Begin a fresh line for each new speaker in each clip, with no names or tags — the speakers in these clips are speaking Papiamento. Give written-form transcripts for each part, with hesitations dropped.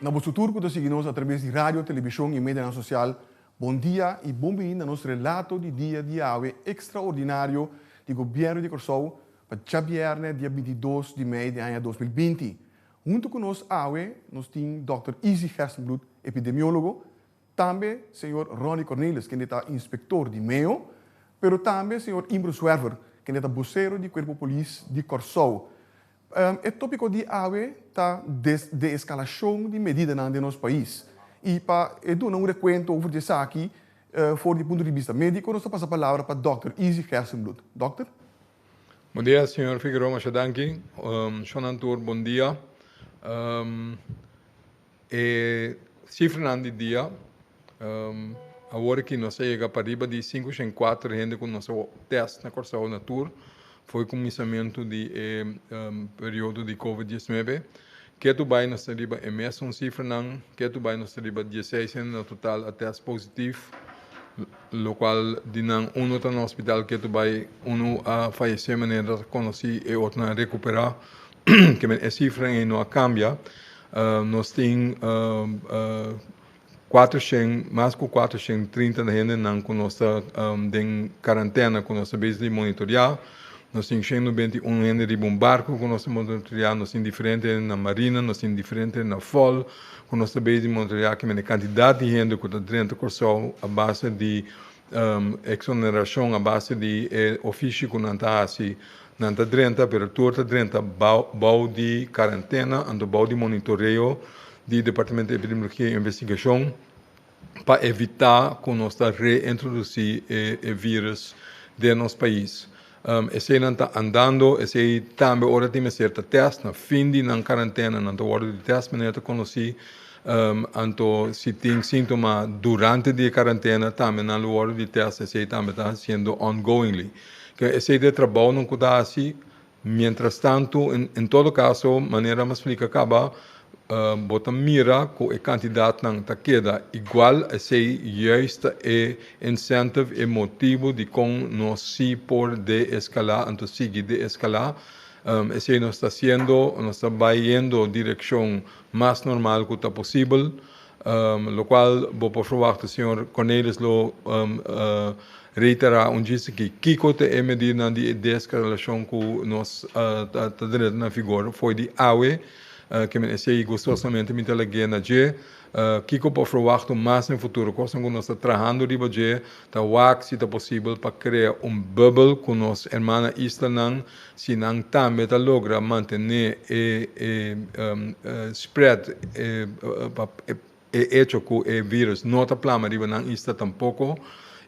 Na boso tur ku ta sigui nos atraves di radio, televishon i medianan sosial, bon dia i bon bini na nos relato di dia di awe ekstraordinario di Gobièrnu di Kòrsou pa djabièrnè dia 22 di mei di aña 2020. Huntu ku nos awe nos tin dòkter Izzy Gerstenbluth, epidemiólogo, tambe señor Ronnie Cornelis kende ta inspektor di meo, pero tambe señor Imbro Zwerver kende ta bosero di Kuerpo Polis di Kòrsou. E tópiko di awe ta deeskalashon di medidanan den nos pais. I pa e duna un rekuento over di esaki for di punto di bista médiko nos ta pasa palabra pa dòkter Izzy Gerstenbluth. Dòkter?
Bon dia señor Figueroa, masha danki. Shonnan tur bon dia. E sifranan di dia awor aki nos a yega pariba di 504 hende ku nos a tèst na Kòrsou na tur for kuminsamentu di e periodo di covid 19. Ketu bai nos ta riba e mesun sifranan, ketu bai nos ta riba 16 hende na total a tèst positif, lokual di nan uno ta na hospital ketu bai, uno a fayesé manera ta konosí, e otronan a rekuperá. Ke men e sifranan ei no a kambia. Nos tin 400, mas ku 430 hendenan ku nos ta den karantena ku nos ta bezig di monitoreá. Nos tin 191 hende riba un barku ku nos ta monitoreá. Nos tin diferente hende na marina, nos tin diferente hende na fòl ku nos ta bezig di monitoreá. Ke men e kantidat di hende ku ta drenta Kòrsou a base di eksonerashon, a base di e ofishi ku nan ta hasi, nan ta drenta, pero tur ta drenta bou di karantena, anto bou di monitoreo di Departamento di Epidemiologia i Investigashon pa evitá ku nos ta reintrodusí e vírus den nos pais. Eseinan ta andando, esei tambe ora tin mester ta tèst, na fin di nan karantena nan ta wòrdu di tèst manera ta konosí, anto si tin síntoma durante di e karantena tambe nan lo wòrdu di tèst, esei tambe ta hasiendo ongoingly. Esei ta e trabounan ku ta hasi. Mientras tanto, en todo caso, manera mi a splica caba, bo ta mira cu e cantidadnan ta keda igual, esey juist ta e incentive, e motibo dicon nos si por deescala, anto sigui deescala. Esey nos ta haciendo, nos ta bayendo direccion mas normal cu ta posibel. Locual bo por verwachta señor Cornelis lo reitera un djis aki. Kico ta e medidanan di descarelacion cu nos ta drenta na vigor fo'i di awe? Ke men esey gustosamente mi ta lag'é na dje. Kico por verwachta mas den futuro? Cosnan cu nos ta trahando riba dje ta wak si ta posibel pa crea un bubbel cu nos hermana islanan si nan tambe ta logra mantené e spread e echo ku e virus no ta plama riba nan isla tampoko,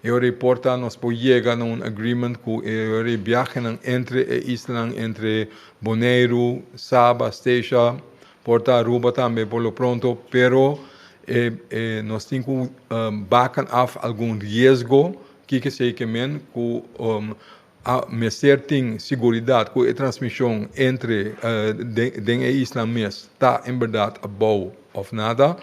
e ora ei por ta nos por yega na un agreement ku e ora ei biahenan entre e islanan entre Boneiru, Saba, Statia, por ta Aruba tambe por lo pronto, pero e nos tin ku bakan af algun riesgo kiko esei ke men ku A mester tin siguridat ku e transmishon entre den e isla mes ta en bèrdat abou òf nada.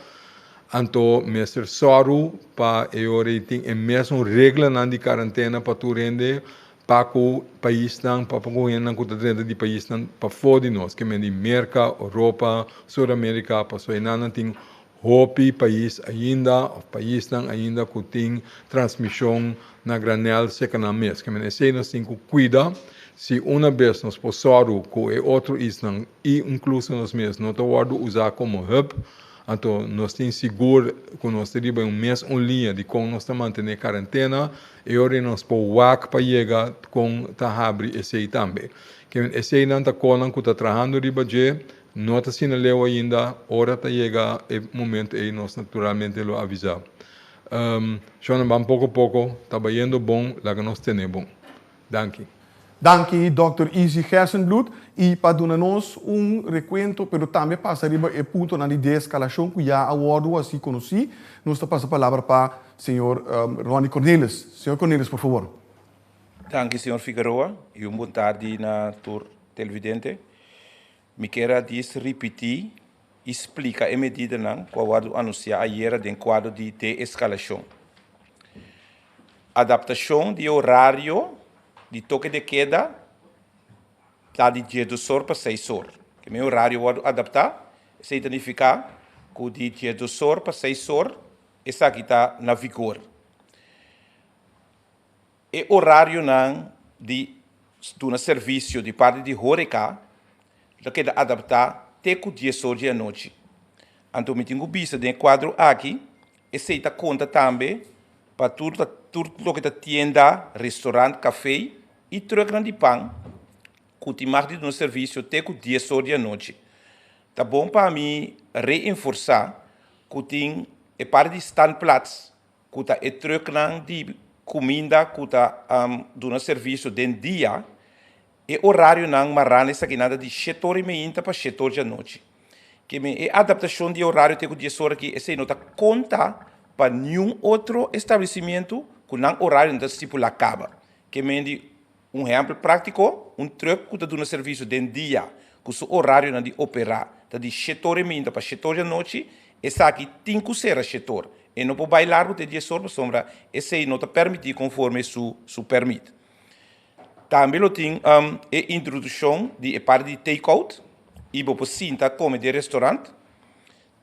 Anto mester sòru pa e ora ei tin e mesun reglanan di karantena pa tur hende pa ku paisnan, pa ku hendenan ku ta drenta di paisnan pafó di nos, ke men di Merka, Oropa, Sur Amerika, pasobra einan nan tin Hopi pais ainda of paisnan ainda ku tin transmishon na granel seka nan mes. Ke men esei nos tin ku kuida si una bes nos por sòru ku e otro isnan i inkluso nos mes no ta wòrdu usá komo hub, anto nos tin sigur ku nos ta riba un mes un liña di kon nos ta mantené karentena e ora ei nos por wak pa yega kon ta habri esei tambe. Ke men eseinan ta konan ku ta trahando riba dje. No ta asina leu ainda, ora ta yega e momento ei nos naturalmente lo avisa. Shona ban poko poko, ta bayendo bon, laga nos tene bon. Danki.
Danki Dòkter Izzy Gerstenbluth y pa duna nos un recuento pero tambe pasa riba e puntonan di deescalacion cu ya a wordo haci conoci, nos ta pasa palabra pa señor Ronnie Cornelis. Señor Cornelis, por favor.
Danki señor Figueroa y un bon tardi na tur televidente. Mi kier a dis ripití i splika e medidanan ku a wòrdu anunsiá ayera den kuadro di deeskalashon. Adaptashon di e orario di toke de keda ta di 12 or pa 6 or. Ke men orario wòrdu adaptá, esei ta nifiká ku di diesdosor pa seisor esaki ta na vigor. E orarionan di duna servisio di parti di horeca lo keda adaptá te ku diesor di anochi. Anto mi tin ku bisa den e kuadro aki esei ta konta tambe pa tur tur loke ta tienda, restaurant, kafé i trùknan di pan ku tin mag di duna servisio te ku diesor di anochi. Ta bon pa mi reinforsá ku tin e parti di standplaats ku ta e trùknan di kuminda ku ta duna servisio den dia, e orarionan mará na esakinan ta di shete ora i meinta pa shete ora di anochi. Ke men e adaptashon di e orario te ku dies ora aki esei no ta konta pa niun otro establesimentu ku nan orario no ta stipulá kaba. Ke men di Un ehèmpel práktiko, un trùk ku ta duna servisio den dia ku su orarionan di operá ta di shetor i minta pa shetor di anochi, esaki tin ku sera shetor. E no por bai largu te diesor pasobra esei no ta pèrmití konforme su su pèrmit. Tambe lo tin e introdukshon di e parti di take-out i bo por sinta kome den restorant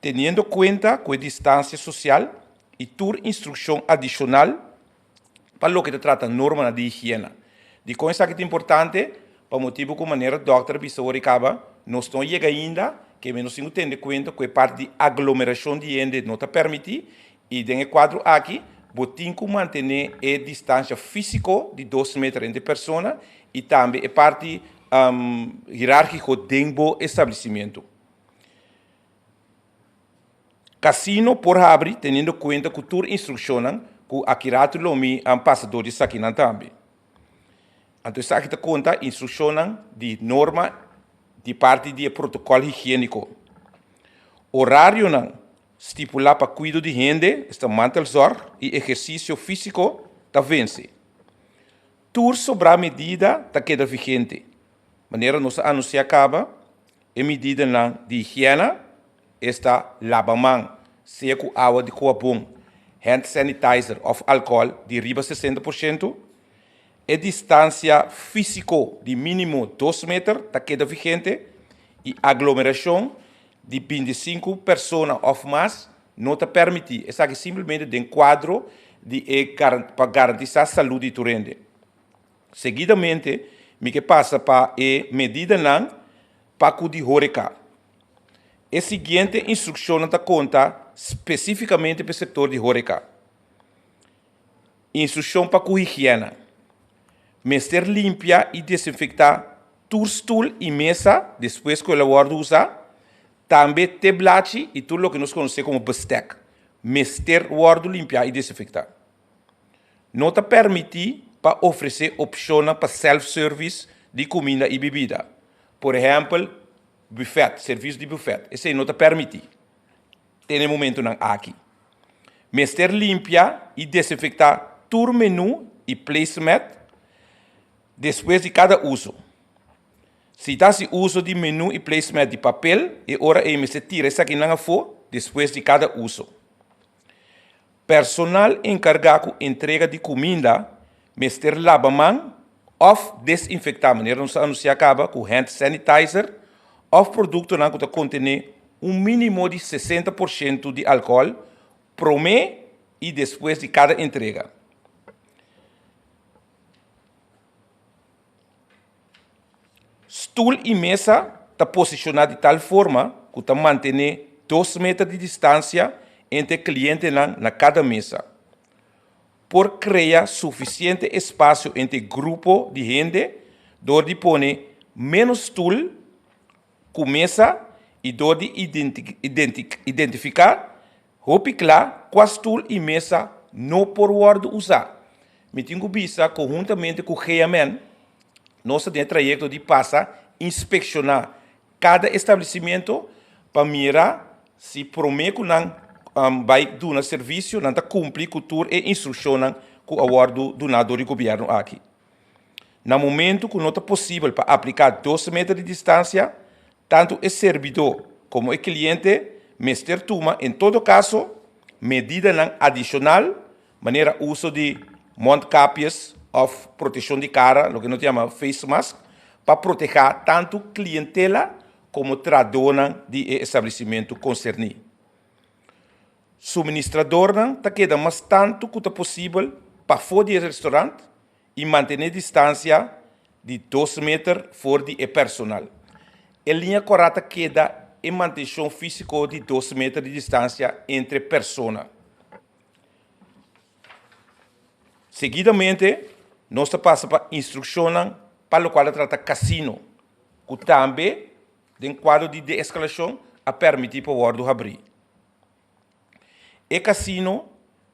teniendo kuenta ku e distansia sosial i tur instrukshon adishonal pa loke ta trata normanan di higiena. Dikon esaki ta importante? Pa motibu ku manera dòkter a bisa ora i kaba, nos no yega ainda, ke men nos tin ku tende kuenta ku e parti di aglomerashon di hende no ta pèrmití i den e kuadro aki bo tin ku mantené e distansha físiko di dos meter entre persona i tambe e parti hierárkiko den bo establesimentu. Casino por habri teniendo cuenta cu tur instruccionnan cu aki rato lo mi a pasa door di esakinan tambe. Anto esaki ta conta instruccionnan di norma di parti di e protocol higienico. Horarionan stipula pa cuido di hende, esta mantelzorg, y ehercicio fisico ta vence. Tur sobra medida ta keda vigente. Manera nos a anuncia caba, E mididanan di higiena esta laba man sea ku awa di kuabon, hand sanitizer òf alkohòl di riba 60%. E distansia físiko di mínimo dos meter ta keda vigente i aglomerashon di 25 persona òf mas no ta pèrmití. Esaki simplemente den kuadro di e pa garantisá salú di tur hende. Seguidamente mi ke pasa pa e medidanan pa ku di horeca. E siguiente instrukshonnan ta konta spesífikamente pa e sektor di horeca. Instrukshon pa ku higiena. Mester limpia i desinfektá tur stul i mesa despues ku el a wòrdu usá, tambe teblachi i tur loke nos konosé komo bestek mester wòrdu limpiá i desinfektá. No ta permití pa ofresé opshonnan pa self-service di kuminda i bibida, por ehèmpel bufèt, servisio di bufèt. Esei no ta permití te na e momentunan aki. Mester limpia i desinfektá tur menú i placemat despues di kada uso. Si ta hasi uso di menú i placemat di papel, e ora ei mester tira esakinan afó despues di kada uso. Personal enkargá ku entrega di kuminda mester laba man òf desinfektá, manera nos a anunsiá kaba, ku hand sanitizer òf produktonan ku ta kontené un mínimo di 60% di alkohòl promé i despues di kada entrega. Stul i mesa ta posishoná di tal forma ku ta mantené dos meter di distansia entre klientenan na kada mesa. Por krea sufisiente espasio entre grupo di hende dor di pone ménos stul ku mesa i dor di identifiká Hopi kla kua stul i mesa no por wòrdu usá. Mi tin ku bisa ku huntamente ku GMN nos ta den e trayekto di pasa inspekshoná kada establesimentu pa mira si promé ku nan bai duna servisio nan ta kumpli ku tur e instrukshonnan ku a wòrdu duná dor di gobièrnu aki. Na momentu ku no ta posibel pa apliká dos meter di distansia, tantu e serbidó komo e kliente mester tuma en todo kaso medidanan adishonal manera uso di mondkapjes òf protekshon di kara, loke nos ta yama face mask, pa protehá tantu klientela komo trahadónan di e establesimentu konserní. Suministradornan ta keda mas tantu ku ta posibel pafó di e restorant i mantené distansia di dos meter for di e personal. E liña kòrá ta keda e mantenshon físiko di dos meter di distansia entre persona. Seguidamente nos ta pasa pa instrukshonnan pa lokual ta trata kasino, ku tambe den kuadro di deeskalashon a permití pa wòrdu habrí. E kasino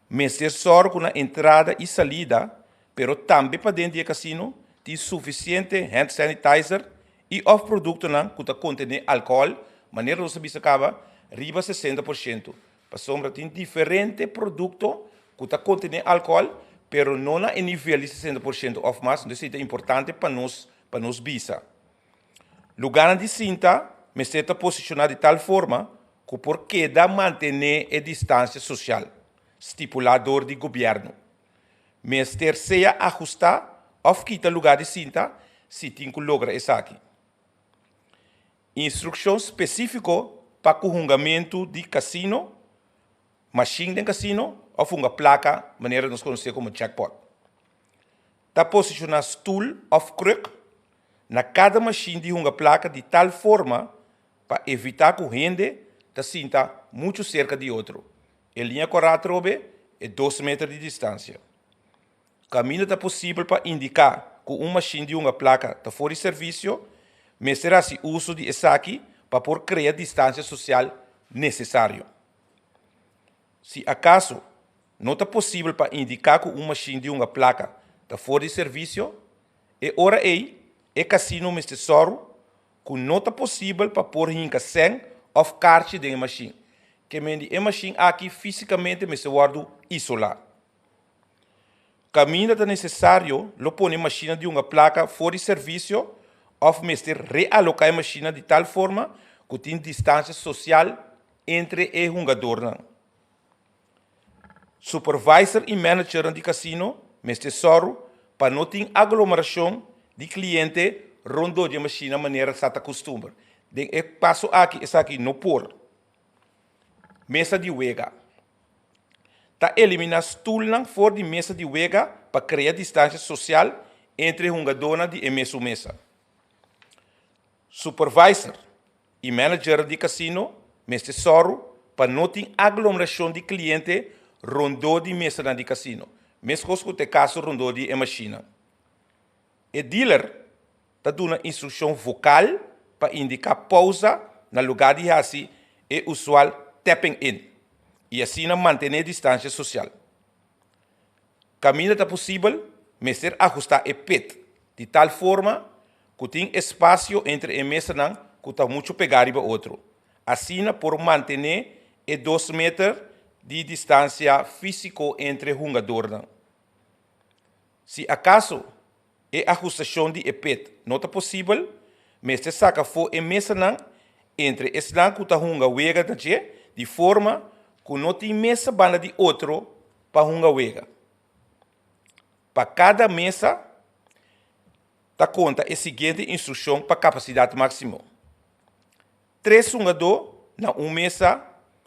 mester sòru ku na entrada i salida, pero tambe paden di e kasino, tin sufisiente hand sanitizer i òf produktonan ku ta kontené alkohòl, manera nos a bisa kaba, riba 60%, pasobra tin diferente produkto ku ta kontené alkohòl, pero no na e nivel di 60% òf mas, entonces esei ta importante pa nos pa nos bisa. Lugánan di sinta mester ta posishoná di tal forma ku por keda mantené e distansia sosial stipulá dor di gobièrnu. Mester sea ahustá òf kita lugá di sinta si tin ku logra esaki. Instrukshon spesífiko pa ku hungamentu di kasino, mashin den kasino òf hunga plaka manera nos konosé komo jackpot. Ta posishoná stul òf kruk na kada mashin di hunga plaka di tal forma pa evitá ku hende ta sinta muchu serka di otro. E liña kòrá atrobe e dos meter di distansia. Kaminda ta posibel pa indiká ku un mashin di hunga plaka ta for di servisio, mester hasi uso di esaki pa por krea distansia sosial nesesario. Si akaso no ta posibel pa indiká ku un mashin di hunga plaka ta for di servisio, e ora ei e kasino mester sòru ku no ta posibel pa por hinka sèn òf karchi den e mashin. Ke men di e mashin aki físikamente mester wòrdu isolá. Kaminda ta nesesario lo pone mashinnan di hunga plaka for di servisio òf mester realoká e mashinnan di tal forma ku tin distansia sosial entre e hungadornan. Supervisor i managernan di kasino mester sòru pa no tin aglomerashon di kliente rondó di e mashina manera sa ta kustumber. Den e paso aki esaki no por. Mesa di wega. Ta eliminá stulnan for di mesa di wega pa krea distansia sosial entre hungadónan di e mesun mesa. Supervisor i manager di kasino mester sòru pa no tin aglomerashon di kliente rondó di mesanan di kasino, meskos ku ta e kaso rondó di e mashinnan. E dealer ta duna instrukshon vokal pa indiká pousa na lugá di hasi e usual tapping in i asina mantené distansia sosial. Kaminda ta posibel, mester ahustá e pit di tal forma ku tin espasio entre e mesanan ku ta muchu pegá riba otro. Asina por mantené e dos meter di distansia físiko entre hungadornan. Si akaso e ahustashon di e pit no ta posibel, mester saka afó e mesanan entre esnan ku ta hunga wega na dje di forma ku no tin mesa banda di otro pa hunga wega. Pa kada mesa ta konta e siguiente instrukshon pa kapasidat máksimo, Tres hungadó na un mesa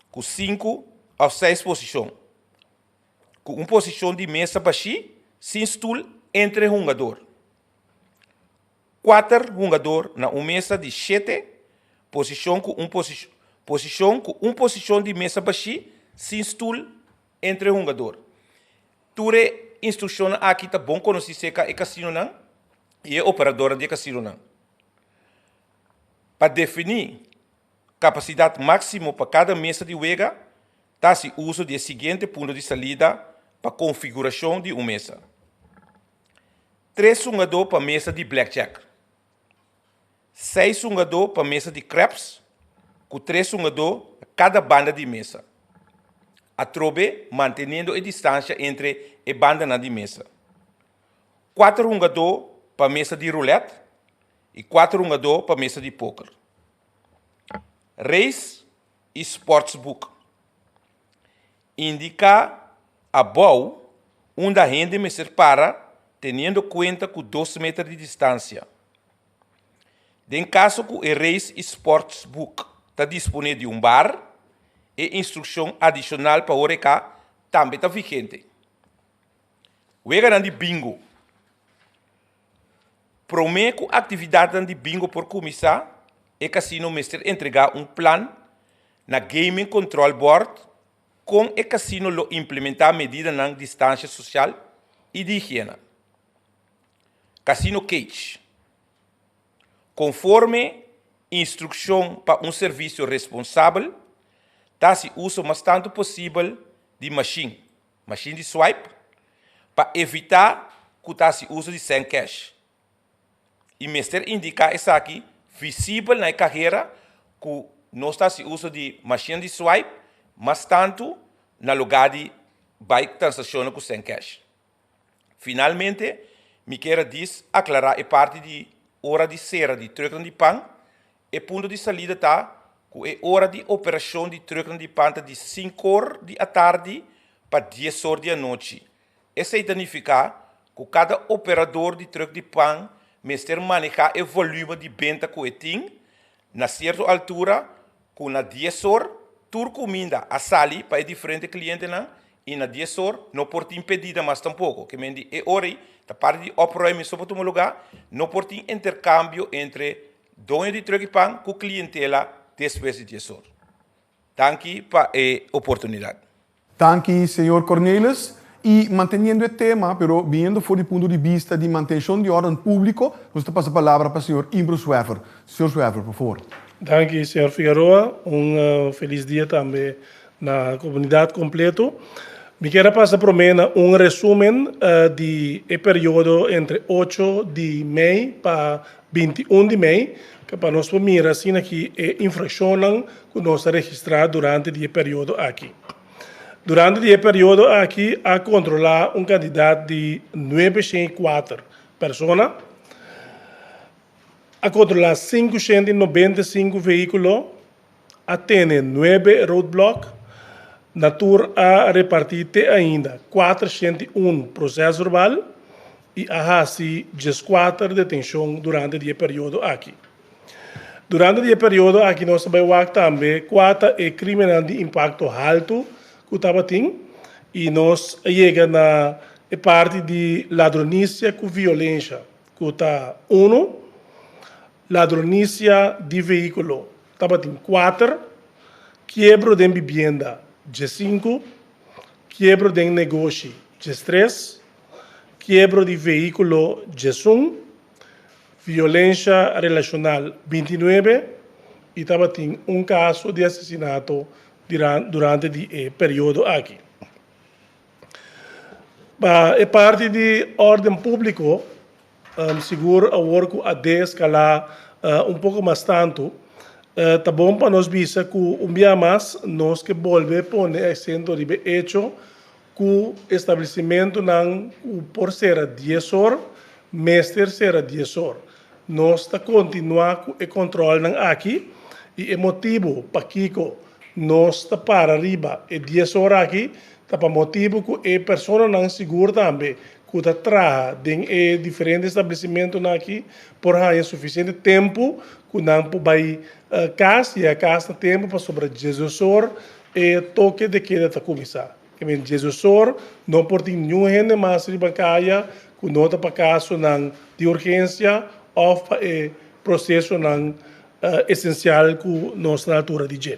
ku sinku òf seis posishon, ku un posishon di mesa bashí sin stul entre hungador. Kuater hungador na un mesa di shete posishon ku un posishon ku un posishon di mesa bashí sin stul entre hungador. Tur e instrukshonnan aki ta bon konosí serka e kasinonan i e operadornan di e kasinonan. Pa definí kapasidat máksimo pa kada mesa di wega, ta hasi uso di e siguiente punto di salida pa konfigurashon di un mesa. Tres hungadó pa mesa di blackjack. Seis hungadó pa mesa di craps ku tres hungadó na kada banda di mesa. Atrobe manteniendo e distansha entre e bandanan di mesa. Kuater hungadó pa mesa di roulette i kuater hungadó pa mesa di poker. Race i sportsbook. Indiká abou unda hende mester para teniendo kuenta ku dos meter di distansia. Den kaso ku e Race i Sportsbook ta disponé di un bar, E instrukshon adishonal pa Horeca tambe ta vigente. Weganan di bingo. Promé ku aktividatnan di bingo por kuminsá, e kasino mester entregá un plan na Gaming Control Board kon e kasino lo implementá medidanan distansha sosial i di higiena. Kasino Cage. Konforme instrukshon pa un servisio responsabel, ta hasi uso mas tantu posibel di mashin, mashin di swipe, pa evitá ku ta hasi uso di sèn kèsh. I mester indiká esaki visibel na e kahera ku nos ta hasi uso di mashin di swipe mas tantu na lugá di bai transakshonnan ku sèn kèsh. Finalmente, mi kier a dis aklará e parti di ora di sera di trùknan di pan. E punto di salida ta ku e ora di operashon di trùknan di pan ta di sinkor di atardi pa diesor di anochi. Esei ta nifiká ku kada operador di trùk di pan mester manehá e volume di benta ku e tin na sierto altura ku na diesor tur kuminda a sali pa e diferente klientenan i na diesor no por tin pedida mas tampoko. Ke men di e ora ei ta parti di opruiming so por tuma lugá, no por tin interkambio entre doño di trùk i pan ku klientela despues di diesor. Danki pa e oportunidat.
Danki señor Cornelis. I manteniendo e tema, pero biniendo for di punto di bista di mantenshon di órden públiko, nos ta pasa palabra pa señor Imbro Schweffer. Señor Schweffer, por favor.
Danki señor Figueroa. Un felis dia tambe na komunidat kompleto. Mi kier a pasa promé na un resúmen di e periodo entre ocho di mei pa 21 di mei, pa nos por mira asina ki e infrakshonnan ku nos a registrá durante di e periodo aki. Durante di e periodo aki a kontrolá un kantidat di 904 persona, a kontrolá 595 vehíkulo, a tene nuebe roadblock, na tur a repartí te ainda 401 prosèsverbal i a hasi 14 detenshon durante di e periodo aki. Durante di e periodo aki nos ta bai wak tambe kua ta e krimennan di impakto haltu ku tabatin i nos a yega na e parti di ladronisia ku violensha ku ta unu, ladronisia di vehíkulo tabatin kuater, kiebro den bibienda 15, kiebro den negoshi 13, kiebro di vehíkulo 11, Violensha relashonal 29 i tabatin un kaso di asesinato durante di e periodo aki. Pa e parti di órden públiko, sigur awor ku a deeskalá un poko mas tantu, ta bon pa nos bisa ku un bia mas nos ke bolbe pone aksento riba e echo Ku establesimentunan ku por sera dies or, mester sera dies or. Nos ta kontinuá ku e kòntròlnan aki i e motibu pakiko nos ta para riba e dies or aki ta pa motibu ku e personanan sigur tambe ku ta traha den e diferente establesimentunan aki por haña sufisiente tempu ku nan por bai kas, yega kas na tempu pasobra diesdos or e toke de keda ta kuminsá. E men Jesusor no por tin niun hende mas riba kaya ku no ta pa kasonan di urgensia òf pa e prosesonan esensial ku nos na altura di dje.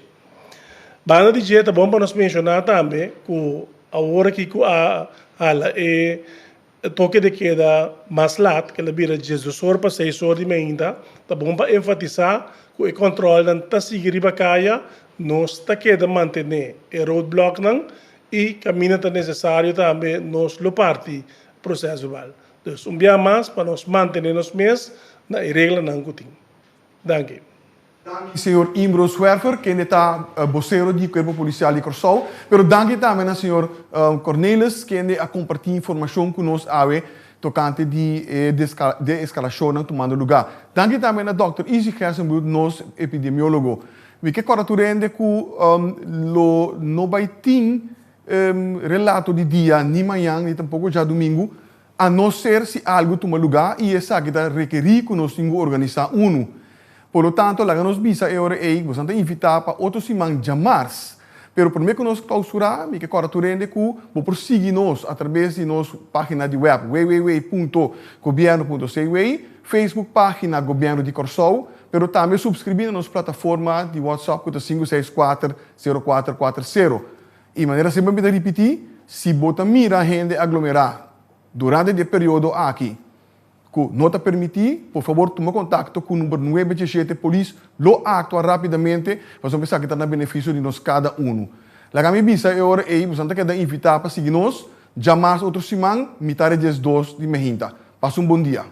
Banda di dje ta bon pa nos menshoná tambe ku awor aki ku a hala e toke de keda mas lat, kel a bira 12 or pa 6 or di mainta, ta bon pa enfatisá ku e kòntròlnan ta sigui riba kaya, nos ta keda mantené e roadblòknan i kaminda ta nesesario tambe nos lo parti prosèsverbal. Dus un bia mas pa nos mantené nos mes na e reglanan ku tin. Danki.
Danki señor Imbro Zwerver, kende ta bosero di Kuerpo Polisial di Kòrsou. Pero danki tambe na señor Cornelis, kende a kompartí informashon ku nos awe tokante di e deeskalashonnan tumando lugá. Danki tambe na dòkter Izzy Gerstenbluth, nos epidemiólogo. Mi ke kòrda tur hende ku lo no bai tin relato di dia ni mañan ni tampoko djadumingu, A no ser si algu tuma lugá i esaki ta rekerí ku nos tin ku organisá unu. Por lo tanto, laga nos bisa e ora ei, bosan ta invitá pa otro siman djamars. Pero promé ku nos klousurá, mi ke kòrda tur hende ku bo por sigui nos atrabes di nos página di wèp www.gobièrnu.cw, Facebook página Gobièrnu di Kòrsou, pero tambe supskribí na nos plataforma di WhatsApp ku ta 564 0440. I manera semper mi ta ripití, si bo ta mira hende aglomerá durante di e periodo aki ku no ta permití, por fabor tuma kontakto ku number nuebe diesshete, polis lo aktua rápidamente pasobra esaki ta na benefisio di nos kada unu. Laga mi bisa e ora ei boso ta keda invitá pa sigui nos djamas otro siman mitad di 12 di mehinta. Pasa un bon dia.